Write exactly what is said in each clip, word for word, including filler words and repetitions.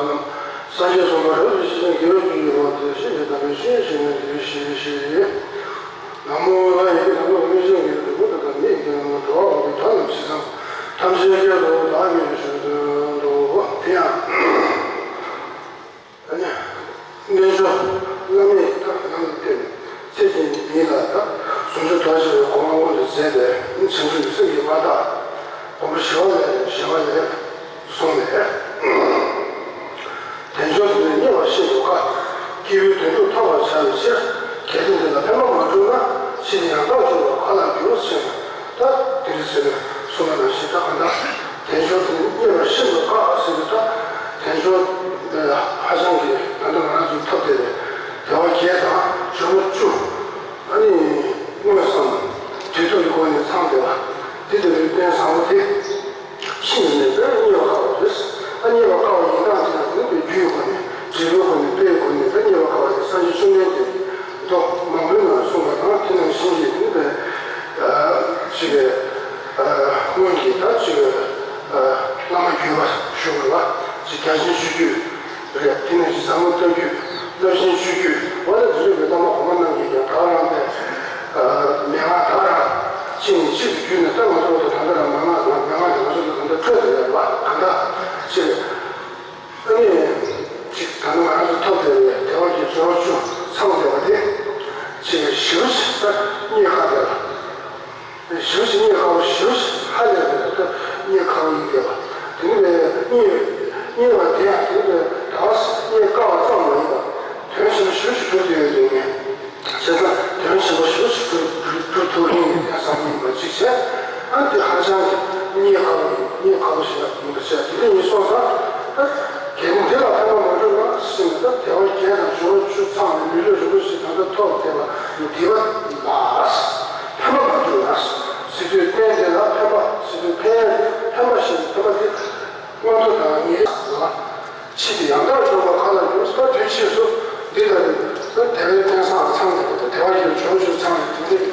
སངས་རྒྱས་གསུངས་པ་རབ་ཏུ་ཤེས་ཤིང་དགེ་བའི་རྒྱུར་གྱུར་པ་དེ་ཤེས་པའི་བསམ་པས་ཤེས་ཤིང་དེ་ཤེས་ཤེས། ན་མོ་ལ་ཡི་གེ་དང་པོ་མི་ཤེས་ཀྱི་དྲུག་པོ་དང་མི་ཡི་གེ་དང་པོ་འགྲོ་བ་དག་གི་དགྲ་རྣམས་ཕྱི་སངས་ཐམས་ཅད་སྐད་དུ་བདག་གིས་ཞུ་དོན་དུ། དེ་ཡང་། རྣལ་འབྱོར་བླ་མེད་ཀྱི་ཐབས་ཡང་དུ་བསྟན་ནས་ཚེ་འདིའི་མི་ལ་དག་ཟུང་འཇུག་ཐོབ་བྱ་བའི་གོ་འཕང་མངོན་དུ་མཛད་པའི་བྱང་ཆུབ་ཀྱི་སེམས་ཀྱི་མཐའ་དག་དང་པོ་ཞི་བ་ལྷས་ཞི་བ་ལྷས་གསུངས་ནས། དལ་འབྱོར་འདི་ནི་རྙེད་པར་ཤིན་ཏུ་དཀའ། སྐྱེས་བུའི་དོན་མཐར་ཐུག་པར་བྱ་བའི་ཕྱིར། གལ་ཏེ་འདི་ལ་ཕན་པ་མ་བྱུང་ན། ཕྱིས་ཏེ་ཡང་དག་འབྱོར་བ་ག་ལ་འགྱུར་ཞེས་ད་དེ་རིང་ཟེར་ནས་གསུངས་པ་ནང་བཞིན། ད་གང་ལྟར་དལ་འབྱོར་འདི་ནི་རྙེད་པར་ཤིན་ཏུ་དཀའ་ཟེར་བའི་ད་དལ་འབྱོར་འདི་ཧ་ཅང་གི་ད་ལྟ་ང་རང་ཚོ་ཐོབ་བསྡད་པའི་དལ་བ་བརྒྱད་དང་འབྱོར་བ་བཅུ། ཨ་ནི་དངོས་སམ་དུས་ཐོག་གི་སྒོ་ནས་ཚང་བསྡད་པ་འདི་ལྟ་བུའི་རྟེན་བཟང་པོ་དེ། ཤིན་ཏུ་ནས་དཔེར་རྙེད་པར་དཀའ་བ་རེད། ཨ་རྙེད་པར་དཀའ་བ་ཡིན་སྟངས་དེ་ཡང་དེ་ནི་རྒྱུའི་སྒོ་ནས་འབྲས་བུའི་སྒོ་ནས་དཔེའི་སྒོ་ནས་དཔེར་རྙེད་པར་དཀའ་བ་དེ་སངས་རྒྱས་བཅོམ་ལྡན་འདས་ཀྱིས་མདོ་མང་པོའི་ནང་གསུངས་པ་དང་དེ་ནང་བཞིན་གྱི་དེ་ནི་དཔེ་ཅིག་གི་སྔོན་གྱི་ད་ཅིག་གི་བླ་མ་བརྒྱུད་པ་ཞུ་དགོས་པ་ཅིག་རྒྱ་ཆེན་ཆོས་བརྒྱུད། རེད། དེ་ནས་ཀྱི་ཟབ་མོ་ལྟ་བརྒྱུད། རླབས་ཆེན་ཆོས་བརྒྱུད། འོ་ན་དེ་ཚོའི་གི་བླ་མ་གོང་མ་རྣམས་ཀྱིས་ཀྱང་ད་ག་རང་དེ་མན་ངག་ད་ག་རང་གཅིག་ནས་གཅིག་ཏུ་བརྒྱུད་ནས། ད་ང་ཚོ་ད་ད་ལྟ་རང་མན་ངག་མན་ངག་དེ་ང་ཚོ་ད་ད་ལྟ་འཕྲོད་དེ་ཡོད་པ་གང་ལྟར་ཅིག་ཨ་ནི་ཅིག་ད་ནི་ང་རང་ཚོ་ཐོབ་བསྡད་པའི་དལ་བ་བརྒྱད་འབྱོར་བ་བཅུ་ཚང་བསྡད་པ་དེ་ཅིག་ཞེ་པོ་ཅིག་ད་རྙེད་དཀའ་བསྡད་པ། ཞེ་པོ་ཅིག་རྙེད་དཀའ་བ། ཞེ་པོ་ཅིག་ཧ་ལས་པའི་ད་རྙེད་དཀའ་བ་ཡིན་བསྡད་པ། དེ་ནི་རྙེད་རྙེད་པ་དེ་ཡང་དེ་ནི་ད་རྙེད་དཀའ་བ་ཙམ་མ་ཡིན་པར་དོན་ཆེན་པོ་ཞེ་པོ་ཅིག་གྲུབ་བསྡད་ཡོད་དེ་ངས་བྱས་ཙང་དོན་ཆེན་པོ་ཞེ་པོ་ཅིག་གྲུབ་གྲུབ་གྲུབ་ཐུབ་མཁན་ཡིན་ཡང་བསམ་གྱི་ཡིན་པ་གཅིག་བྱས། ཨ་དེ་ཧ་ཅང་གི་རྙེད་དཀའ་བ་ཡིན། རྙེད་དཀའ་བ་ཞིག་ཡིན་པ་བྱས། དེ་འདྲ་ཡིན་སོང་ཙང་ད་གལ་ཏེ་འདི་ལ་ཕན་པ་མ་བྱུང་ན་ཟེར་ནས། ད་དལ་བ་བརྒྱད་དང་འབྱོར་བ་བཅུ་ཚང་བའི་མི་ལུས་རིན་པོ་ཆེ་ད་ལྟ་ཐོབ་བསྡད་པ་འདི་བ་ལ་ཕན་པ་མ་བྱུང་ན། སྲིད་པའི་རྟེན་དེ་ལ་ཕན་པ། སྲིད་པའི་ཕན་ཕན་པ་ཞིག་ཕན་པ་དེ་མངོན་མཐོ་དང་ངེས་ལ། ཕྱིས་ཏེ་ཡང་དག་འབྱོར་བ་ག་ལ་འགྱུར་ཟེར་བ། དུས་ཕྱིས་སུ་འདི་ལྟ་བུའི་དལ་བའི་རྟེན་བཟང་ཚང་བསྡད་པ་དང་། དལ་བ་བརྒྱད་དང་འབྱོར་བ་བཅུ་ཚང་བའི་དེ་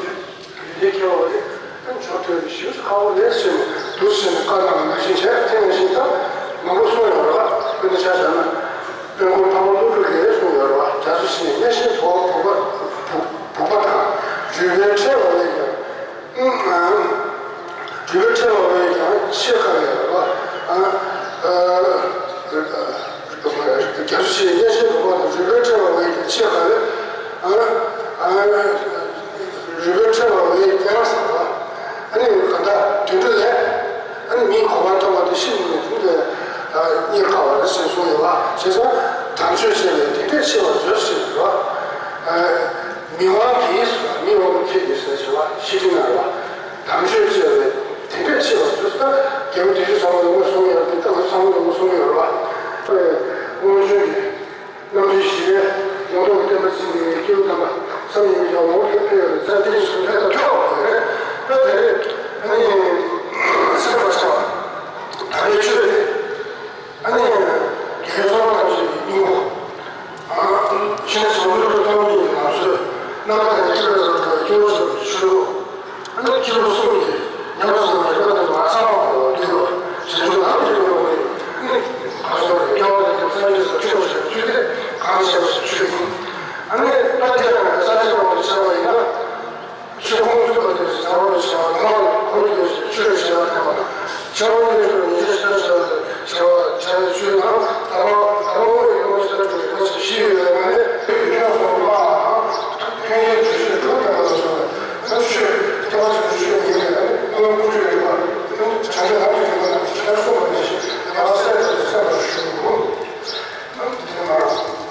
འདྲའི་ཡུལ་དེ་སྐྱེ་བ་རེད། ཨ་ནི་འབྱོར་ཐོབ་པའི་ཞིང་ཁ་བོ་རེད་ཟེར་ནས་འདུག་ཟེར་ནས་བཀའ་གནང་བ་ནང་བཞིན་བྱས། དེ་ནང་བཞིན་ད་མང་པོ་གསུངས་ཡོད་རེད་བ། དཔེར་ན་ཆ་བཞག་ན་དཔལ་མགོན་འཕགས་པ་ཀླུ་སྒྲུབ་ཀྱིས་གསུངས་ཡོད་རེད་བ། རྒྱ་མཚོ་ཆེ་ནས་གནས་ཤིང་སྦུག་པ་སྦུག་པ་སྦུག་པ་དང་། རུས་སྦལ་ཕྲེང་བ་བས་ཀྱང་། རུས་སྦལ་ཕྲེང་བ་བས་ཀྱང་ཆེས་དཀའ་བའི་རེད་བ། རྒྱ་མཚོ་ཆེ་ནས་གནས་ཤིང་སྦུག་པ་དང་། རུས་སྦལ་ཕྲེང་བ་བས་ཀྱང་ཆེས་དཀའ་བའི། རུས་སྦལ་ཕྲེང་བ་བས་ཀྱང་ཟེར་བ། ཨ་ནི་གང་ལྟར་དུད་འགྲོ་ལས་ཨ་ནི་མིའི་གོ་འཕང་ཐོབ་པ་དེ་ཤིན་ཏུ་ནས་དེ་ལས་རྙེད་དཀའ་བ་རེད་ཟེར་གསུངས་ཡོད་པ། བྱས་ཙང་དམ་ཆོས་བཅས་པས་དེ་འདྲས་ཤེས་པར་མཛོད་ཟེར་བ། མི་དབང་གིས་མི་དབང་གིས་ཟེར་བ། ཤེས་ཀྱི་ན་རེད་བ། དམ་ཆོས་བཅས་པས་དེ་འདྲས་ཤེས་པར་མཛོད་ཟེར། རྒྱལ་པོ་དེ་བཞིན་ཚང་མ་ལ་དངོས་གསུངས་ཡོད་རེད། ད་ང་ཚོ་ཚང་མ་ལ་དངོས་གསུངས་ཡོད་རེད་བ། སྔོན་བྱོན་གྱི། རྣམ་འཕྲུལ་ཞི་བའི་ངོ་ཐོག་གི་བསྟན་པ་འཛིན་པའི་སྐྱེས་བུ་དམ་པ་བསམ་ཡས་མི་བྱ་བ་ངོ་ཐོག་ཕེབས་ཡོད་པའི་ཚེ་འདི་ནས་བཟུང་ཕེབས་དང་ཐོག་ཡོད་རེད། ཕེབས་དེ་རེད། ཨ་ནི་སེམས་པ་ཆགས་པ་དམ་པའི་ཆོས་རེད། ཨ་ནི་དགེ་བའི་ཚོགས་རྣམས་ཀྱི་སྙིང་པོ། ཕྱི་ནས་བྱང་ཆུབ་ལ་ཐོག་མའི་ལམ་སྲོལ། རྣམ་པ་དང་ཉེ་བར་འཛིན་པའི་སྐྱེ་བོ་ཚོ་ཆོས་ལུགས། ཨ་ནི་སྐྱེས་བུ་གསུམ་གྱི་ཉམས་སུ་བླངས་པའི་རིག་པ་དེ་མ་ཚང་བ་འདུལ་བ། རྗེས་འཇུག་ལམ་གྱི་དངོས་པོ་ནི། ཨ་ནི་ཁ་སོགས་ཀྱི་སྐྱེ་བ་དང་སངས་རྒྱས་སུ་སྤྱོད་པ་ཞེས་ཚུལ་དེ་གང་བྱས་པ་ཞིག་ཆོས་ཡིན། ཨ་ནི་ད་དེ་ཡང་ས་སྐྱ་པ་ཞེས་བྱ་བ་ཡིན་ན། ཆོས་ཁུངས་བཙུན་པ་དེ་ཚོ་བྱ་བ་ཞེས་པ་དང་། ཁོ་བོ་དེ་ཆོས་ཞེས་པ་དང་། ཆོས་ཉིད་དུ་ཉིད་ཀྱི་ཆོས་ཞེས་པ་དེ་བྱ་བ་བྱ་བའི་ཆོས་དང་། ད་རུང་ད་རུང་ཡོངས་སུ་གྲུབ་པའི་བཞི་ཡོད་པ་ནི། ཡོངས་སུ་རྟོག་པ་དང་། ཐུན་མོང་གི་ཆོས་དྲུག་དང་ལ་སོགས་པ། ཆོས་ཐེག་པ་ཆེན་པོའི་ཆོས་ཉིད་ལས་ཀུན་ཀུན་ཆོས་ཡོད་པ། དྲང་གནས་ལམ་གྱི་རིམ་པ་རྣམས་ཀྱི་ཆར་སོང་བ་ནས་ཡང་གསལ་དུ་གསལ་བར་ཞུ། དེ་ནི་མ་རུང་། དེ་